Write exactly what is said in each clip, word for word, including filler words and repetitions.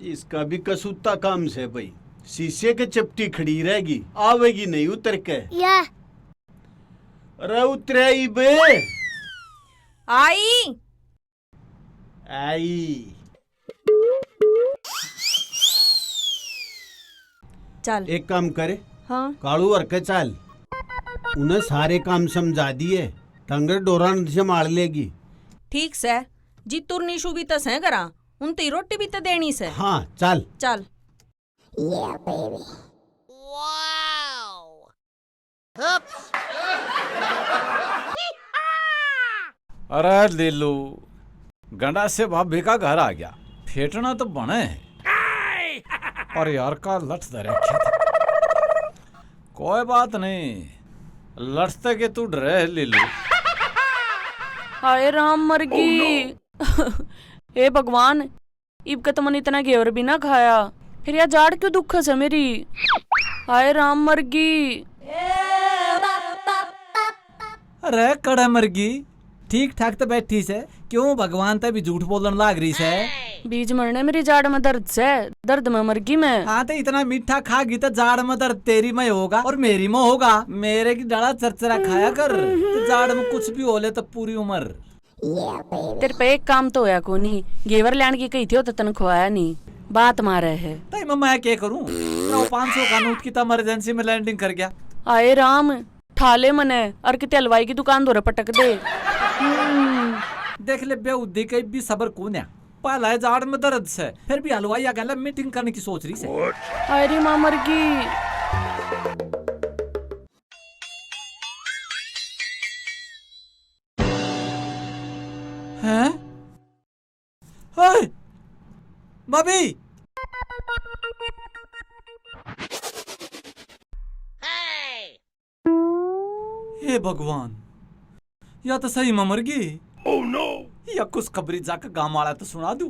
इसका भी कसूता काम से भाई, शीशे के चपटी खड़ी रहेगी, आवेगी नहीं उतर के। या। अरे उतरे ही बे। आई। आई। चल। एक काम करे, हाँ। कालू हर के चाल, उन्हें सारे काम समझा दिए, डंगर डोरा न संभाल लेगी। ठीक सै, जीतू र निशु भी तो सै घरा, उन ते रोटी भी तो देनी सै। हाँ, चल। चल। Yeah, baby. अरे लीलू, गंडा से भाभी का घर आ गया, फेटना तो बने है। पर यार का लठ धर रखे थे। कोई बात नहीं, लठ ते के तू डरे है लीलू। हाय राम मरगी। हे भगवान, इब के तो मन इतना घेवर भी ना खाया, फिर या जाड़ क्यों दुख से मेरी? हाय राम मरगी। अरे कड़े मरगी, ठीक ठाक तो बैठी से, क्यों भगवान ते भी झूठ बोलन लाग रही से? बीज मरने मेरी जाड़ में दर्द से, दर्द में मरगी मैं। हाँ तो इतना मीठा खागी तो जाड़ में दर्द तेरी में होगा और मेरी में होगा। मेरे की डाला चरचरा खाया कर, तो जाड़ में कुछ भी हो ले तो पूरी उम्र। तेरे पे एक काम तो होया कोनी, घेवर ल्याण की कही थी, वो तो तन खुआया नहीं, बात मारे है। ताई मैं, मैं क्या करूं? तेरा वो पाँच सौ का नोट की तो emergency में lending कर गया। आए राम, ठा ले मने, और किते हलवाई की दुकान धोरे पटक दे। हम्म। देख ले बेहुदी, कहीं भी सबर कोन्या। पहला है जाड़ में दर्द से, फिर भी हलवाई आ गया meeting करने की सोच रही से। हाय रे माँ मरगी। हैं? ओए, भाभी! हे भगवान, या तो सही में मर गई। Oh no! या खुशखबरी जाके गांव वाला तो सुना दूं।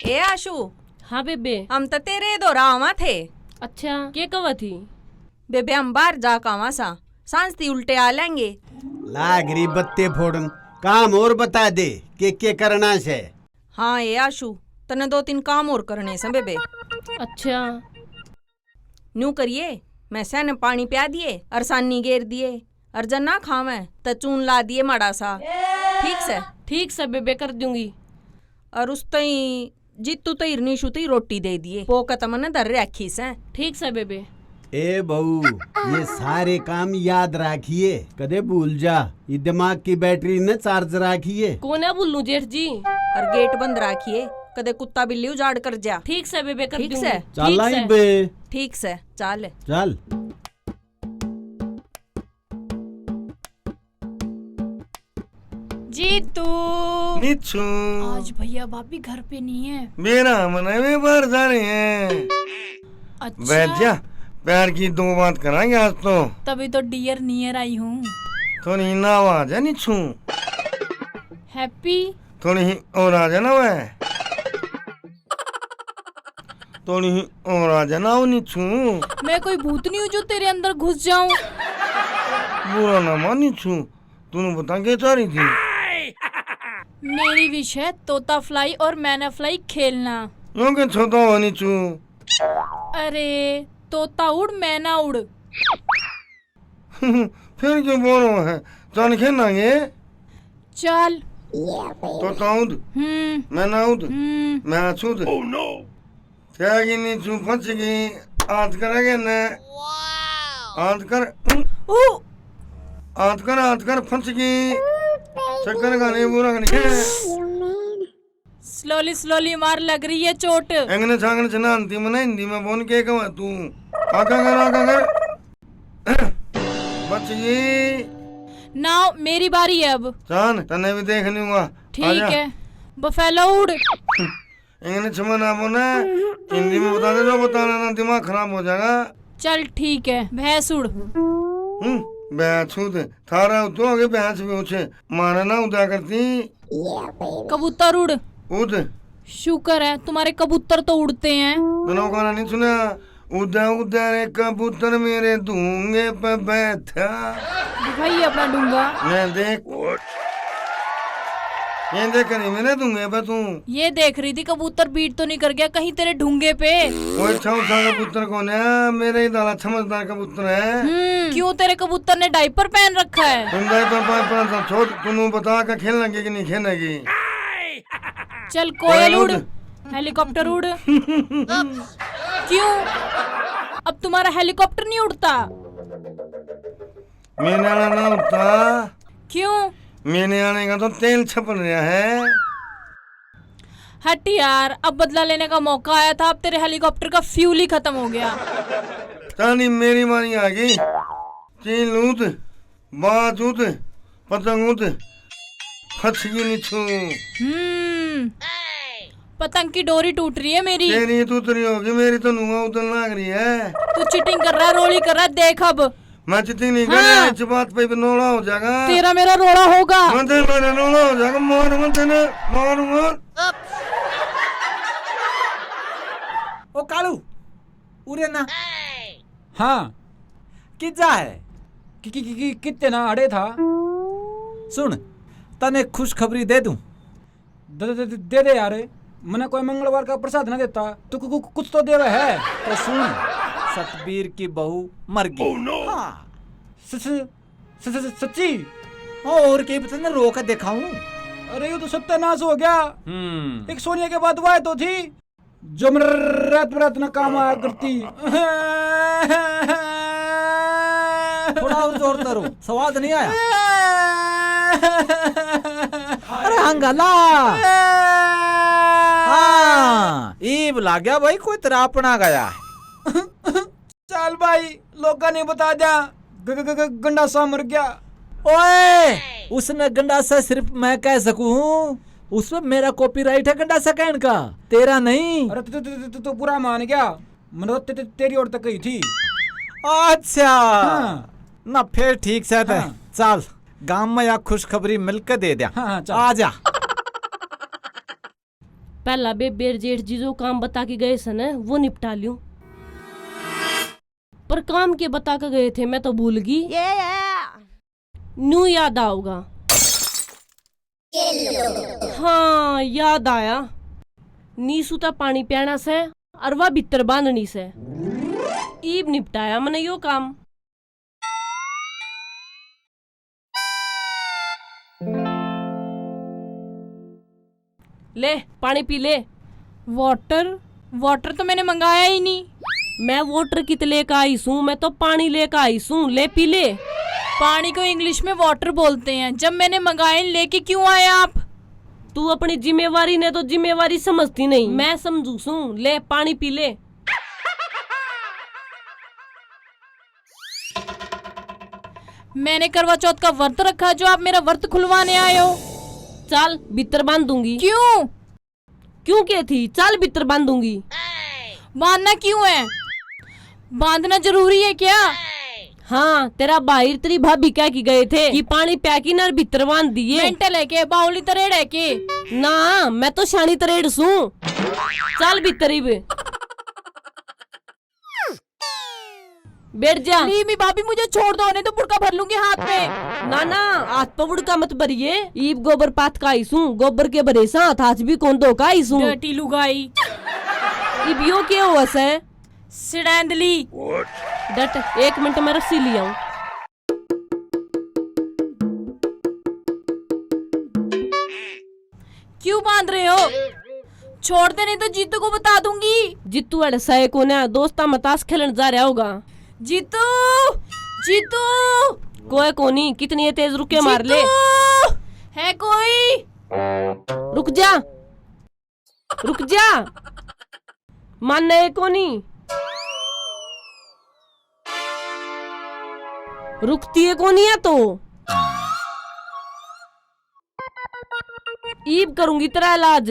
ए आशु। हाँ बेबे। हम तो तेरे धोरा आवा थे। अच्छा, के कहा थी? बेबे, हम बाहर जाके आवा सा, सांझ ती उल्टे आ लेंगे। लाग रही बत्ते फोड़न, काम और बता दे, के के करना से? हाँ ए आशु, तने दो तीन काम और करने से बेबे। अच्छा। न्यू करिए, मैं सै ने पानी प्या दिए, अर सानी गेर दिए, अर जब ना खावे, त चून ला दिए माड़ा सा। ठीक से? ठीक से बेबे, कर दूंगी। अर उस तई जीतू तई निशु तई रोटी दे दिए, पोक त मने धर रखी से। ठीक से बेबे। ए बहू, ये सारे काम याद राखिए, कदे भूल जा। ये दिमाग की बैटरी ने चार्ज राखिए। कोने भूलूं जेठ जी। और गेट बंद राखिए, कदे कुत्ता बिल्ली उजाड़ कर जा। ठीक से बेबे, कर ठीक दूंगी। से? चल ठीक आई से। बे। ठीक से, चल। चल। जीतू। निच्छू। आज भैया भाभी घर पे नहीं है। बेरा मने वे बाहर जा रहे हैं। अच्छा। बैठ जा, प्यार की दो बात करांगे आज तो। तभी तो डियर नियर आई हूँ। थोड़ी ना आवाज है निच्छू। हैप्पी। थोड़ी ही और आ जाना वै। थोड़ी ही और आ जाना वो निच्छू। मैं कोई भूत नहीं हूँ जो तेरे अंदर घुस जाऊं। बुरा ना मान निच्छू, तूने बता के चाह रही थी? मेरी विश है तोता फ्लाई और मैना फ्लाई खेलना। यो के छोता हो निच्छू? अरे, तोता उड़, मैना उड़। फिर क्यों बोलो है? चल खेलांगे। चल। तोता उड़, हम्म। मैना उड़, हम्म। मैं छूद। Oh no! क्या गिनी छू फंस गई, हाथ करेंगे ने। हाथ कर। ओ! हाथ कर, हाथ कर, फंस गई। चक्कर का नहीं बुरा नहीं है। Slowly, slowly मार, लग रही है चोट। एंगने छांगने छना हिंदी में ना, हिंदी में बोल के कहवा तू। आका कर, आका कर। बच गई। Now मेरी बारी है अब। चांद, तन्ने भी देख लूंगा। ठीक है। बफेलो उड़। एंगने छमा ना बोले, हिंदी में बता दे जो बताना ना, दिमाग खराब हो जाएगा। चल ठीक है, भैंस उड़। हम्म, भैंस उड़। थारा तो आगे भैंस भी उछे, मारे ना उदा करती। कबूतर उड़। उड़। शुक्र है, तुम्हारे कबूतर तो उड़ते हैं। मैंने वो गाना नहीं सुना, उदा उदा रे कबूतर मेरे धूंगे पे बैठा। दिखाइए अपना डूंगा। मैं देख, ये देख नहीं मेरे धूंगे पे तू। ये देख रही थी कबूतर बीट तो नहीं कर गया कहीं तेरे ढूंगे पे। ओए, छौ छौ कबूतर कौन है? मेरे ही दादा समझदार कबूतर है। हम्म, क्यों तेरे कबूतर ने डायपर पहन रखा है? तुम डायपर पहन, पहन तो छोड़, तू बता के खेलने की कि नहीं खेलने की? चल कोयल उड़, हेलीकॉप्टर उड़। क्यों? अब तुम्हारा हेलीकॉप्टर नहीं उड़ता? मैंने आना ना उड़ता। क्यों? मैंने आने का तो तेल छपन रहा है। हट यार, अब बदला लेने का मौका आया था, अब तेरे हेलीकॉप्टर का फ्यूल ही खत्म हो गया। तानी मेरी मारी आ गई। चीन लूत, बाजूत, पतंगूत, फंस गई निछू। हम्म, पतंग की डोरी टूट रही है मेरी। तेरी टूट रही होगी, मेरी तो नुआ उतन लाग रही है। तू चीटिंग कर रहा है, रोली कर रहा है, देख अब। मैं चीटिंग नहीं कर रहा, हाँ। इस बात पे भी नोला हो जाएगा। तेरा मेरा रोला होगा। मैं तेरा मेरा नोला हो जाएगा, मार मैं तेने, मार, मार। ओ कालू, उरे ना। हाँ। किजा है? कि, कि, कि, कि, कित्ते ना अड़े था। सुन, तने खुशखबरी दे दूं। दे, दे, दे, दे दे यार, मने कोई मंगलवार का प्रसाद ना देता, तू कु-, कु-, कुछ तो देवे है। तो सुन, सतबीर की बहू मर गई। Oh no! हाँ। स-, स-, स-, स-, स-, सच्ची? और के पता ना, रो के दिखाऊं? अरे, ये तो सत्यानाश हो गया। हम्म। एक सोनिया के बाद वाह तो थी, जो मेरे रात बरात ना काम आया करती। थोड़ा और जोर तै रो, स्वाद नहीं आया। अरे हंगाला। हाँ, ईब लाग्या भाई, कोई तेरा अपना गया। चल भाई, लोगा ने बता दिया, ग-, ग-, ग-, ग-, गंडासा मर गया। ओए, उसने गंडासा सिर्फ मैं कह सकूं हूँ, उसमें मेरा कॉपीराइट है गंडासा कहने का, तेरा नहीं। अरे तू, तू, तू, तू, तू बुरा मान गया, मैंने तो ते-, ते-, तेरी ओर तक कही थी। अच्छा। हाँ। ना फिर ठीक से तो। हाँ। चल, गांव में या खुशखबरी मिलके दे दिया। हाँ, हाँ, चल। आ जा। पहला बेबे और जेठ जी जो काम बता के गए थे ना, वो निपटा लूं। पर काम के बता के गए थे, मैं तो भूल गई। ये, ये। न्यू याद आओगा। हाँ, याद आया। नीसू ता पानी प्याना से, अर वा भीतर बांधनी से। ईब निपटाया मैंने यो काम। ले, पानी पी ले। वाटर? वाटर तो मैंने मंगाया ही नहीं। मैं वाटर कित लेकर आई सूं, मैं तो पानी लेकर आई सूं। ले, पी ले। पानी को इंग्लिश में वाटर बोलते हैं। जब मैंने मंगाया, लेके क्यों आए आप? तू अपनी जिम्मेवारी ने तो जिम्मेवारी समझती नहीं, मैं समझू सूं। ले, पानी पी ले। मैंने करवा चौथ का व्रत रखा, जो आप मेरा व्रत खुलवाने आए हो? चल, भीतर बांध दूंगी। क्यों? क्यों के थी? चल, भीतर बांध दूंगी। बांधना क्यों है? बांधना जरूरी है क्या? हाँ, तेरा भाई तेरी भाभी कह के गए थे कि पानी प्या की ना भीतर बांध दिए। मेंटल है के? बावली तरेड़ है के? ना, मैं तो शानी तरेड़ सूं। चल भीतर ही बे। बैठ जा। नहीं, मी भाभी, मुझे छोड़ दो, नहीं तो बुड़का भर लूंगी हाथ में। ना, ना, हाथ पे बुड़का मत भरिए। ईब गोबर पाथ का आई सूं, गोबर के भरे सा हाथ, हाथ भी कौन धो का आई सूं। डर्टी लुगाई। इब यो के हुआ सै? सिड़ैंदली। डट, एक मिनट में रस्सी ले आऊं। क्यों बांध रहे हो? छोड़ दे, नहीं तो जीतू को बता दूंगी। जीतू अड़े सै कोन्या, दोस्तां में ताश खेलन जा रहा होगा। जीतू, जीतू। कोई कोनी, कितनी ये तेज रुके मार ले। जीतू, है कोई? रुक जा। रुक जा, माने कोनी। रुकती है कोनी है तो। ईब करूंगी तेरा इलाज।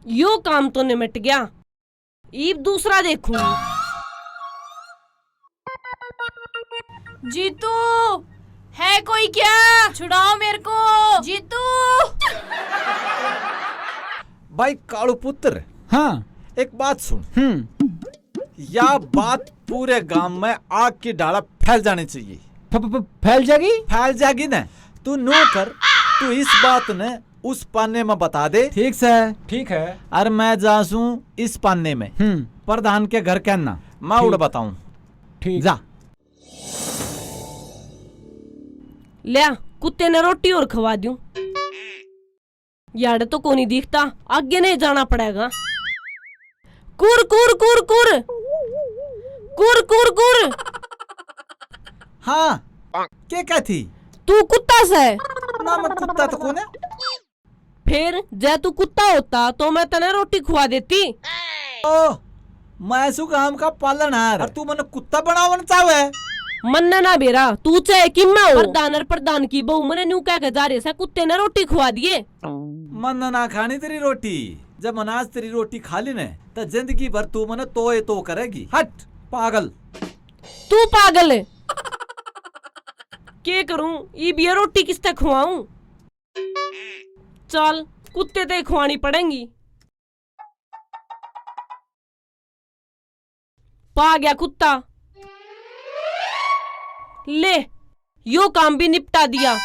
यो काम तो निमट गया। ईब दूसरा देखूंगी। जीतू, है कोई क्या? छुड़ाओ मेरे को। जीतू। भाई कालू पुत्र, हाँ। एक बात सुन। हम्म। या बात पूरे गांव में आग की डाला फैल जानी चाहिए। फ-, फ-, फ-, फैल जाएगी? फैल जाएगी ना। तू नू कर, तू इस बात ने उस पाने में बता दे। ठीक से। ठीक है। और मैं जा सूं इस पाने में। हम्म। प्रधान के घर कहना, मैं ठीक। उड़ बताऊं। ठीक। जा। ल्या, कुत्ते ने रोटी और खवा दूं। यार तो कोनी दिखता, आगे नहीं जाना पड़ेगा। कुर, कुर, कुर, कुर। कुर, कुर, कुर। हाँ, के कहती? तू कुत्ता से। ना, मैं कुत्ता तो कोने। फिर जै तू कुत्ता होता तो मैं तने रोटी खुआ देती। ओ, मैं सु गांव का पालनहार, और तू मने कुत्ता बनावन चाहे? मन्ने ना बेरा, तू चाहे किम्मा हो। प्रधान और प्रधान की बहू मने न्यू कह के जा रहे से, कुत्ते ने रोटी खुआ दिए। मन्ने ना खानी तेरी रोटी। जब मने आज तेरी रोटी खा ली ने, तो जिंदगी भर तू मने तोए तो करेगी। हट, पागल। तू पागल है। के करूं, इब ये रोटी किसते खुआऊं? चल, कुत्ते ते खुआनी पड़ेंगी। पा गया कुत्ता। ले, यो काम भी निपटा दिया।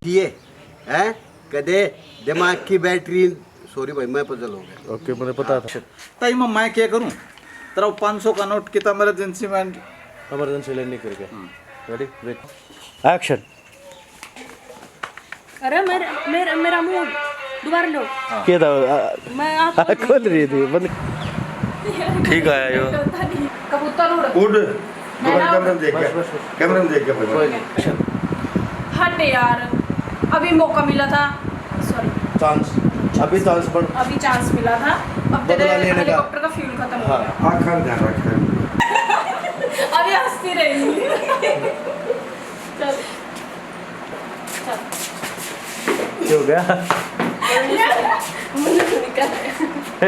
दिए हैं, कदे दिमाग की बैटरी। सॉरी भाई, मैं पजल हो गया। ओके, मुझे पता था। ताई मैं, मैं क्या करूं? तेरा पाँच सौ का नोट कितना इमरजेंसी में? इमरजेंसी लैंडिंग करके। हम्म। Ready, wait. एक्शन। अरे मेरे, मेरे, मेरा मुंह दोबारा लो। के था? मैं आप खोल रही थी बंद। ठीक आया यो। कबूतर उड़। उड़। मैं ना कैमरे में देख के, बस, बस, बस। कैमरे में देख के भाई। कोई नहीं। एक्शन। हट यार, अभी मौका मिला था। सॉरी। चांस। अभी चांस पर अभी चांस मिला था। अब तेरे बदला लेने का। हेलीकॉप्टर का फ्यूल खत्म हो गया। आँखों में ध्यान रखना। अभी हंसती रहेगी। चल। चल। क्या हो गया? मुझे तो निकल आया।